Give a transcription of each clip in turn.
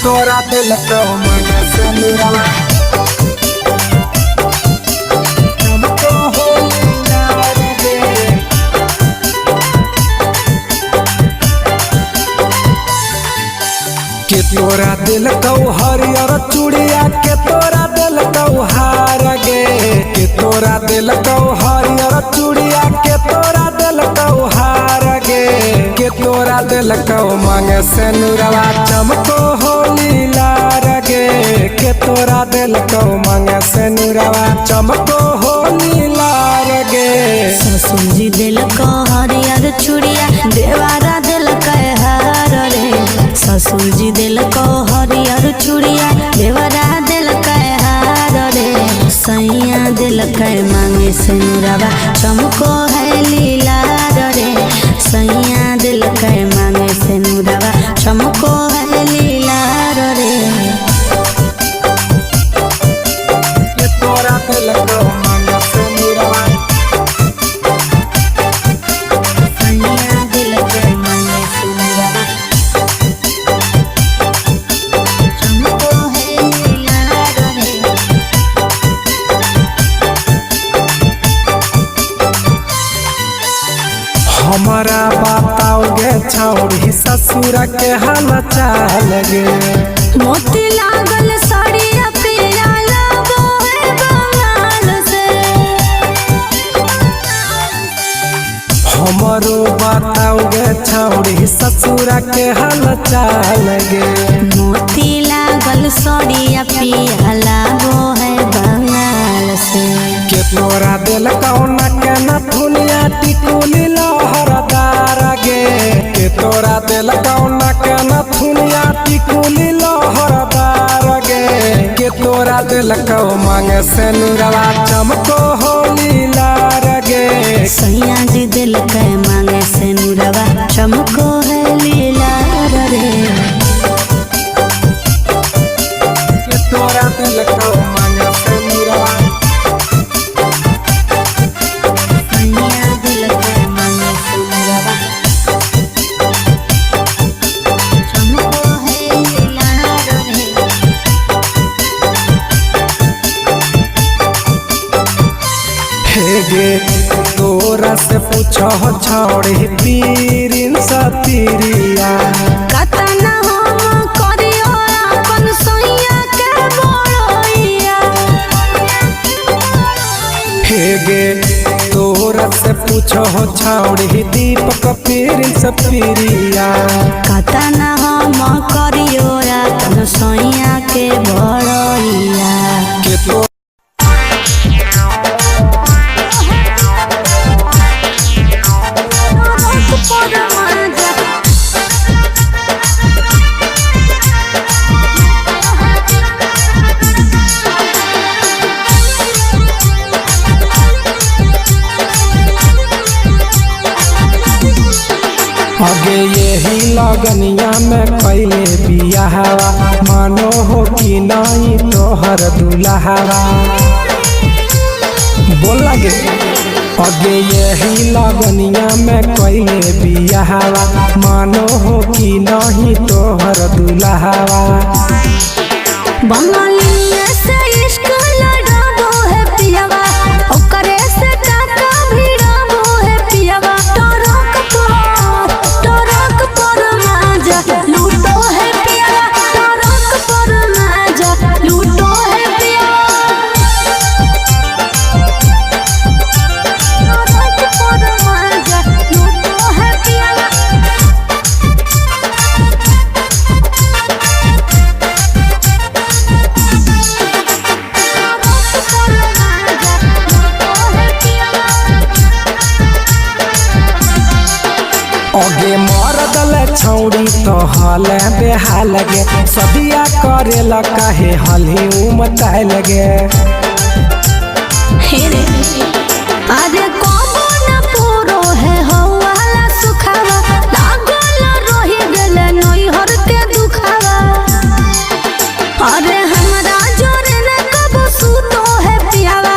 तोरा दिल तो मन से नुरवा चमको हो लीलार गे। के तोरा दिल कौ हरियर चूड़िया, के तोरा दिल कौ हार गे। के तोरा दिल कौ हरियर चूड़िया, के तोरा दिल कौ हार गे। के तोरा दिल कौ मांग से नुरवा चमको हो लीलार गे। के तोरा दिल कौ मांग से नुरवा चमको हो लीलार गे। ससुर जी दिलको हरियर चूड़िया, देवारा दिलक हार रे। ससुर जी दिलको हरियर चूड़िया, देवारा दिलक हार रे। सैया दिलक मांगे सिनुरवा चमको है लीलार रे। सैया दिलक मांगे सिनुरवा चमको है लीलार रे। के तोरा दिल कौ मांग से नुरवा सैया दिलक मांगे सिनुरवा चमको है लीलार रे। हमारा बताओगे छौड़ी ससुर के हाल चाल गे। मोती लागल साड़िया पिया लगो है बंगाल से। हमारो बताओगे छौड़ी ससुर के हाल चाल गे। मोती लागल साड़िया पिया लगो है बंगाल से। के तोरा दिल कौना के नथुनिया टिकुली लहरदार गे। के तोरा दिल कौना के नथुनिया टिकुली लहरदार गे। के तोरा दिल कौ मांग से नुरवा चमको हो लीलार गे। सैया जी दिल के मांगे से नुरवा चमको है लीलार रे। के तोरा दिल कौ मांग से नुरवा सैया दिल के मांगे से नुरवा चमको है लीलार रे। हे गे तोरा से पूछो छौड़ी पीरिन सतीरिया। कतना हम करियो अपन सैया के बड़ैया। हे गे तोरा से पूछो छौड़ी दीपक पीरिन सतीरिया। कतना हम करियो अपन सैया के बड़ैया। के तो आगे यही लगनिया में कैले बियाहवा, मानो हो कि नहीं तोहर दुल्हावा। बोल लगे आगे यही लगनिया में कैले बियाहवा, मानो हो कि नहीं तोहर दुल्हावा। बंगालिया से इश्क लड़ाबो है पियावा, ओकरे से काका भिड़ाबो है पियावा। टरक पर माजा लूटो है पियावा, टरक पर माजा लूटो है पियावा। टरक पर माजा लूटो है पियावा। आगे मरदल छौड़ी तो हल बेहाल गे, सदिया करेला काहे हलही उमताय लगे। हे रे अरे कबो न पूरो है हवाला सुखावा, लागल रही गेल नैहर के दुखावा। अरे हमरा जोरे न कबो सुतो है पियावा,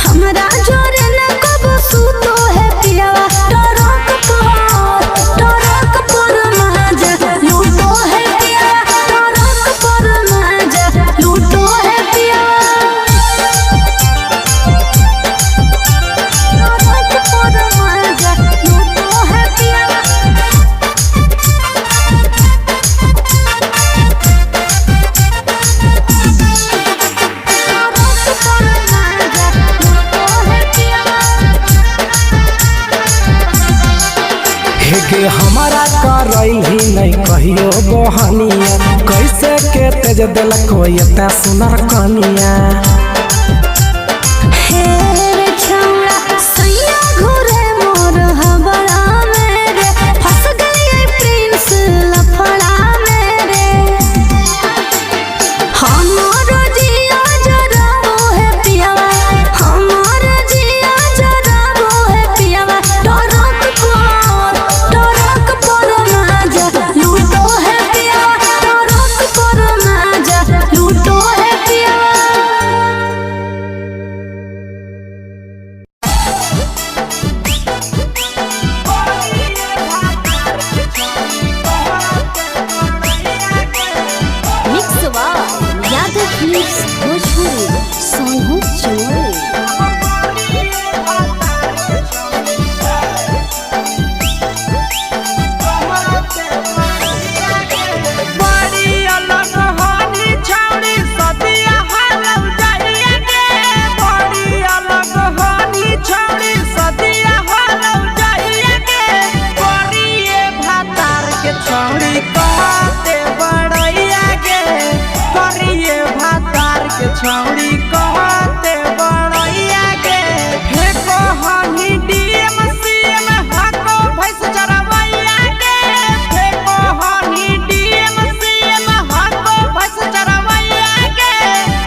हमरा जोरे न कबो सुतो है पियावा। टरक पर माजा लूटो है पियावा, टरक पर कहियो बहनिया, कैसे के तेज देलको एता सुनर कनिया। हे रे छौड़ा सैया घुरे मोर हबड़ा में रे, फंस गई प्रिंस लफड़ा में रे। हमर जिया जराबो है पियावा, हमर जिया जराबो है पियावा, टरक पर माजा लूटो है पियावा, टरक पर माजा लूटो है पियावा। Mix Yadav films Bhojpuri Sonu Chamoli. बड़ी अलग हानि छौड़ी सदिया हालौ जाइए गे, बड़ी अलग हानि छौड़ी सदिया हालौ जाइए गे। करिए भातार के छौड़ी कहते बड़ैया गे, करिए भातार के छौड़ी कहते बड़ैया गे। फेको हानि डीएम सीएम हाको भैंस चरवैया गे, फेको हानि डीएम सीएम हाको भैंस चरवैया गे।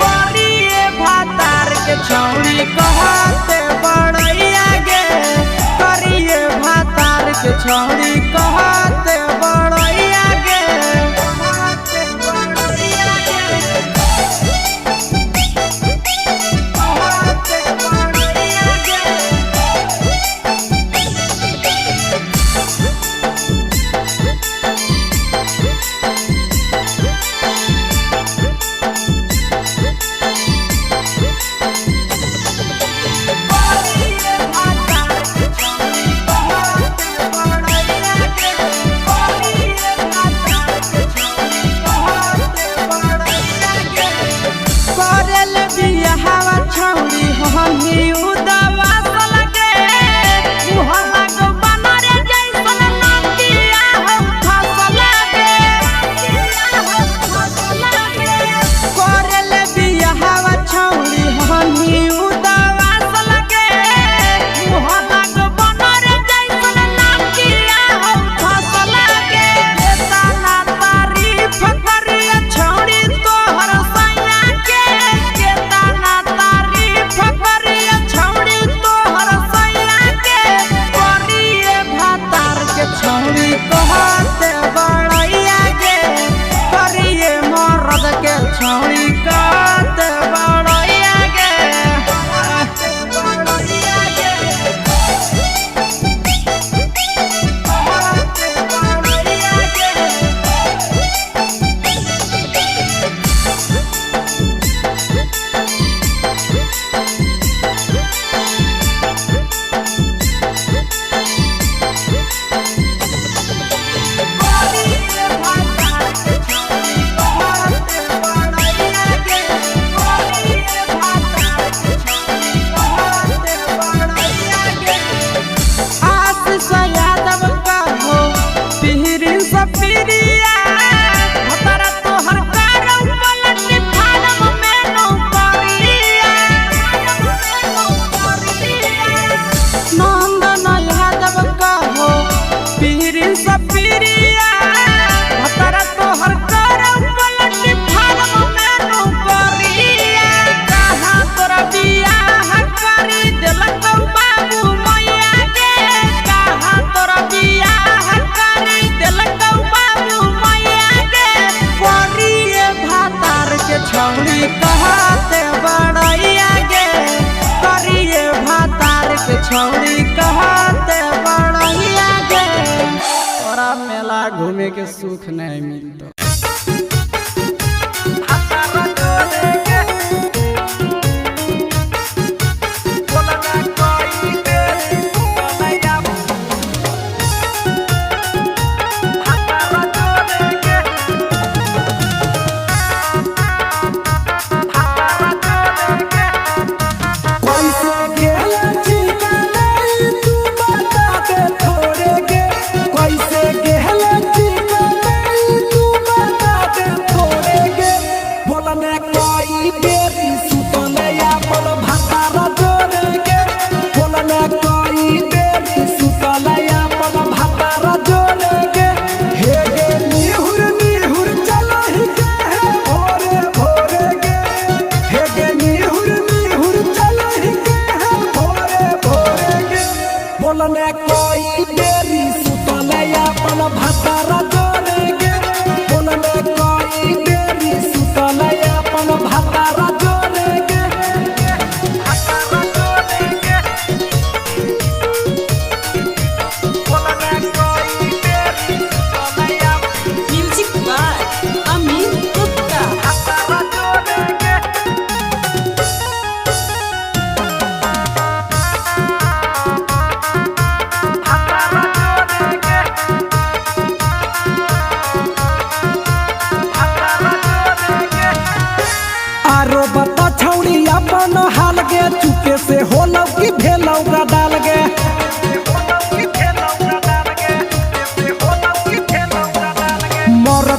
करिए भातार के छौड़ी कहते बड़ैया गे, करिए भातार के छौड़ी कहते बड़ैया गे, कहते बड़ैया गे, कहते बड़ैया गे। करेल बियाहवा छौड़ी हमही उदावा सलगे, मुहला गो बनरे जैसन नाकिया हौ फसलगे। करेल बियाहवा छौड़ी हमही उदावा सलगे, मुहला गो बनरे जैसन नाकिया हौ फसलगे। केतना तारीफ करिया छौड़ी तोहर सैया के, केतना तारीफ करिया छौड़ी तोहर सैया के। करिए भातार के छौड़ी कहते बड़ैया गे, करिए मरद के छौड़ी कहते बड़ैया गे, कहते बड़ैया गे, कहते बड़ैया गे। आशीष यादव कहो पिहरी सपीरिया, भतरा तोहर कारौ पलट फारम में नौकरिया। नंदन यादव कहो पिहरी सपीरिया, भतरा तोहर कारौ पलट फारम में नौकरिया। कहाँ तोरा बियाह करी देलक बाबू मैया गे, कहाँ तोरा बियाह करी देलक बाबू मैया गे। करिए भातार के छौड़ी कहते बड़ैया गे, करिए भातार के छौड़ी कहते बड़ैया गे। तोरा मेला घूमे के सुख नहीं मिलतो। कैसे गेला ठिकाना तू बता दे थोड़े गे, कैसे गेला ठिकाना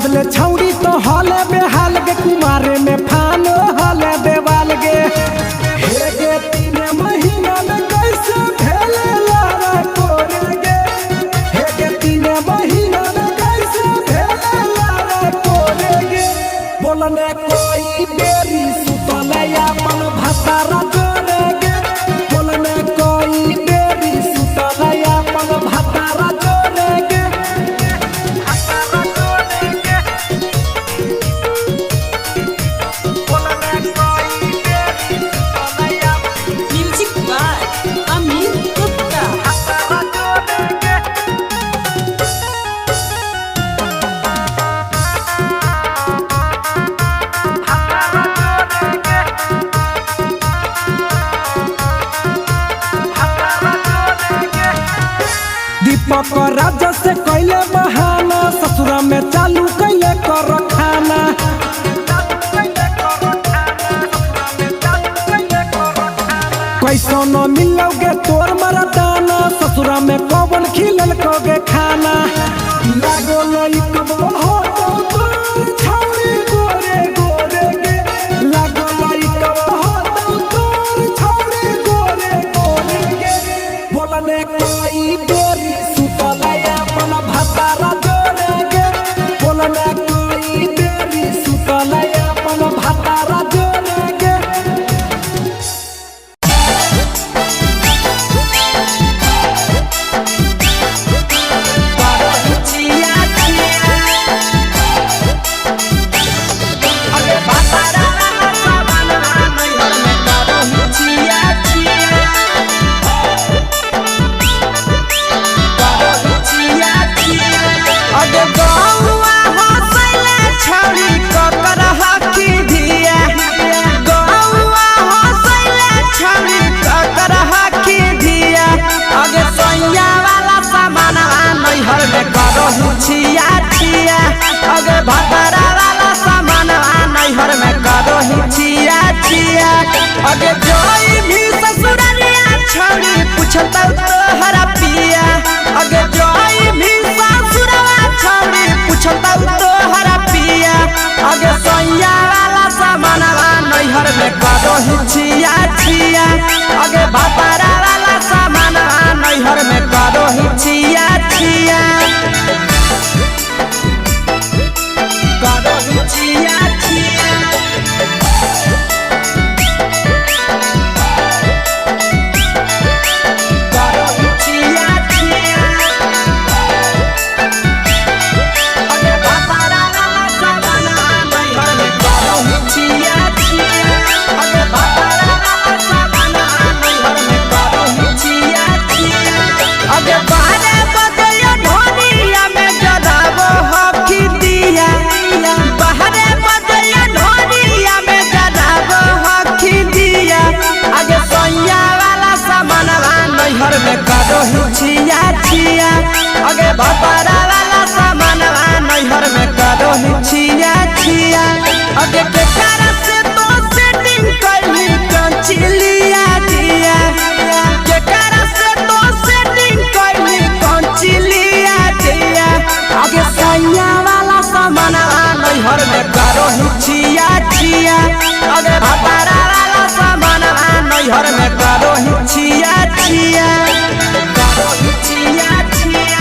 बदले छौड़ी तो हले बेहाल गे, कुमारे में फान हले देवाल गे। हे गे 3 महीना में कैसे भेले लारा कोरे गे, हे गे 3 महीना में कैसे भेले लारा कोरे गे। बोलने कोई बेरी सुतले अपन भतारा जोरे गे, बोलने कोई बेरी सुतले अपन भतारा जोरे गे। Music by Amit Gupta. दीपक राजा से कैले बहाना, ससुरा में चालू कैले कर खाना। कैसो न मिलोगे तोर मरदाना, ससुरा में कौन खिलल कोगे खाना। लागो लइकबो हो तो तोर छौरी गोरे गोरे गे, लागो लइकबो हो तो तोर छौरी गोरे गोरे गे। बोलने कोई बेरी सुतले अपन भतारा जोरे गे, बोलने कोई बेरी सुतले अपन भतारा जोरे गे। अगे गौआ हंसैले छौड़ी ककर हकी धिया, गौआ हंसैले छौड़ी ककर हकी धिया। अगे सैया वाला सामानवा नैहर में करहु छिया छिया, अगे भतरा वाला सामानवा नैहर में करहु छिया छिया। अगे जोई भी ससुररिया छौड़ी पुछतौ तोहरा पिया, अगे जोई भी ससुरवा छौड़ी पुछतौ तोहरा पिया। अगे सैया वाला सामानवा नैहर में करहु छिया छिया, अगे भतरा वाला सामानवा नैहर में करहु छिया छिया, करहु छिया छिया। करहु छिया छिया। अगे भतरा वाला सामानवा नैहर में करहु छिया छिया, अगे भतरा वाला सामानवा नैहर में करहु छिया छिया। अगे बारे बजैया ढोलिया में जराबो हकी दिया, बाहरे बजैया ढोलिया में जराबो हकी दिया। अगे सैया वाला सामानवा नैहर में करहु छिया छिया, अगे भतरा वाला सामानवा नैहर में करहु छिया छिया। अगे केकरा से तो सेटिंग कैली कंचिलिया दिया, केकरा से तो सेटिंग कैली कंचिलिया दिया। अगे सैया वाला सामानवा नैहर में करहु छिया छिया, अगे भतरा वाला सामानवा नैहर में करहु छिया छिया, करहु छिया छिया।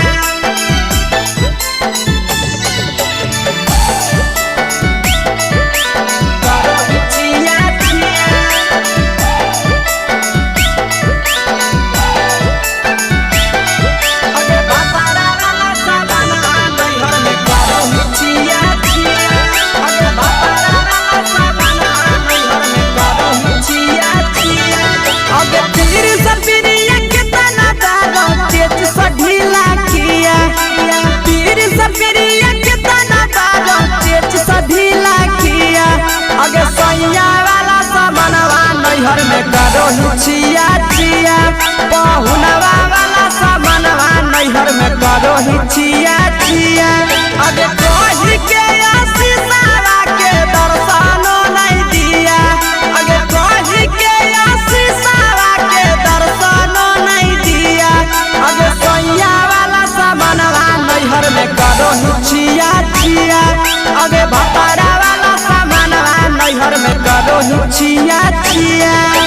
करहु छिया छिया। अगे भतरा वाला सामानवा नैहर में करहु छिया छिया, अगे भतरा वाला सामानवा नैहर में करहु छिया छिया। अगे पीर सपिरिया केतना दारो तेज सा ढीला किया, पीर सपिरिया केतना दारो तेज सा ढीला किया। अगे सैया वाला सामानवा नैहर में करहु छिया छिया, पहुनवा वाला सामानवा नैहर में करहु छिया छिया। अगे कही के आशीषवा के दर्शनो नहीं दिया, अगे कही के आशीषवा के दर्शनो नहीं दिया। अगे सैया वाला सामानवा नैहर में करहु छिया छिया, करही छिया छिया।